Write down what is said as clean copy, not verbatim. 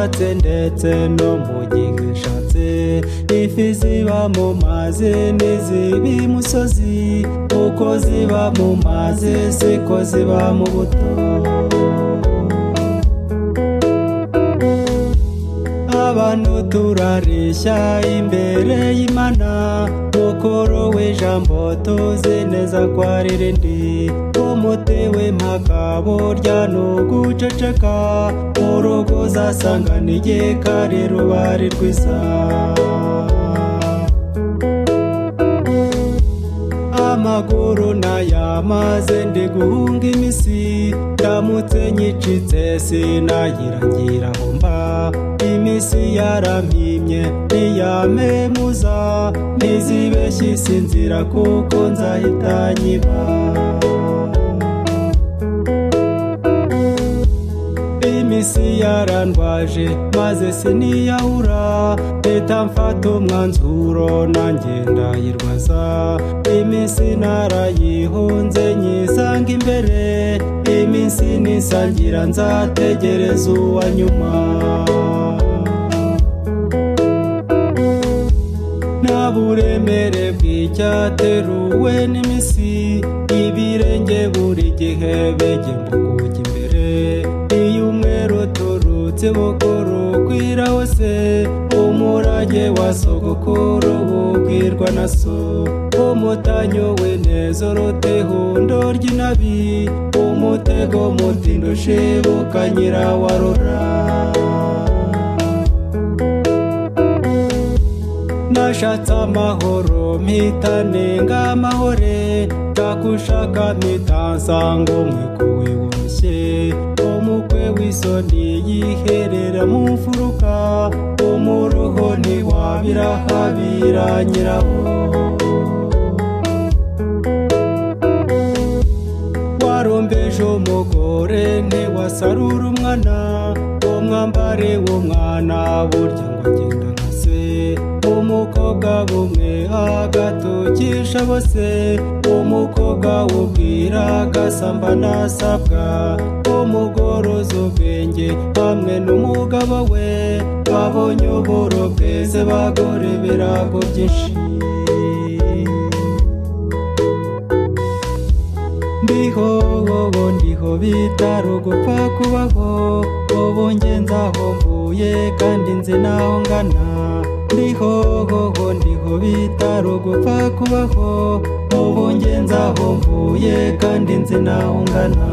nshatse ndetse no mu gihe nshatse. Ifi ziba mu mazi n'iziba imusozi, uko ziba mu mazi siko ziba mu buto. Abantu turareshya imbere y'Imana, mukuru w'ijambo tuzi neza ko ari rindi. Umuti w'impaka burya ni uguceceka, urugo uzasanga n'igikari ruba ari rwiza. Amaguru nayamaze ndi guhunga imisi, ndamutse nyicitse sinayirangira aho mba. Imisi yarampimye ntiyampemuza, ntizibeshye isinzira kuko nzahita nyiba. Imisi yarandwaje maze siniyahura, mpita mfata umwanzuro nanjye ndayirwaza. Iminsi narayihunze nyisanga imbere, iminsi nisangira nzategereza uwa nyuma. Nta buremere bw'icyateruwe n'imisi, ibirenge buri gihe bigemba kujya imbere. Iyo umweru uturutse bukuru kwira hose, umurage wa sogokuru ubwirwa na so. Umutanyo w'ineza uruta ihundo ry'inabi, umutego mutindi ushibuka nyirawarura. Nashatse amahoro mpita nenga amahore, ndagushaka mpita nsanga umwikuwe woroshye. Umukwe w'isoni yiherera mu mfuruka, umuruho ntiwabirahabira nyirawo. Warombeje umugore ntiwasarura umwana, umwambare w'umwana burya ngo agenda nka se. Umukobwa bumwe agatukisha bose, umukobwa wubwira agasamba nasabwa. Umugore uzi ubwenge hamwe n'umugabo we, babonye uburo bweze bagura ibirago byinshi. Ndiho wowe ndiho bitari ugupfa kubaho, ubu njye nzaho mvuye kandi nzi naho ngana. Ndiho wowe ndiho bitari ugupfa kubaho, ubu njye nzaho mvuye kandi nzi naho ngana.